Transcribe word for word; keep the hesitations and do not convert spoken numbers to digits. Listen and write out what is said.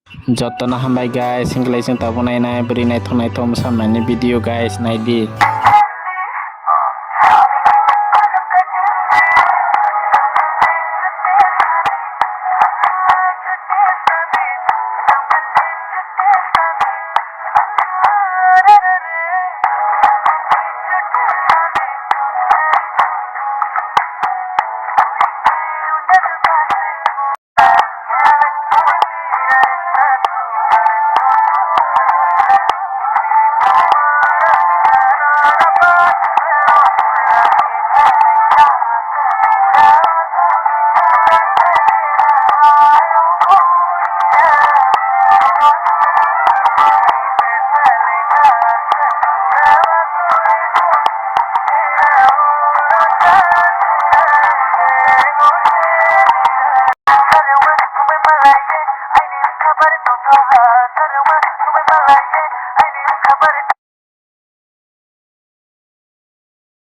Jotono hambai guys, hingklai chwng tabuk nainai bwrwi naithok naithok mwsamani video guys, naidi.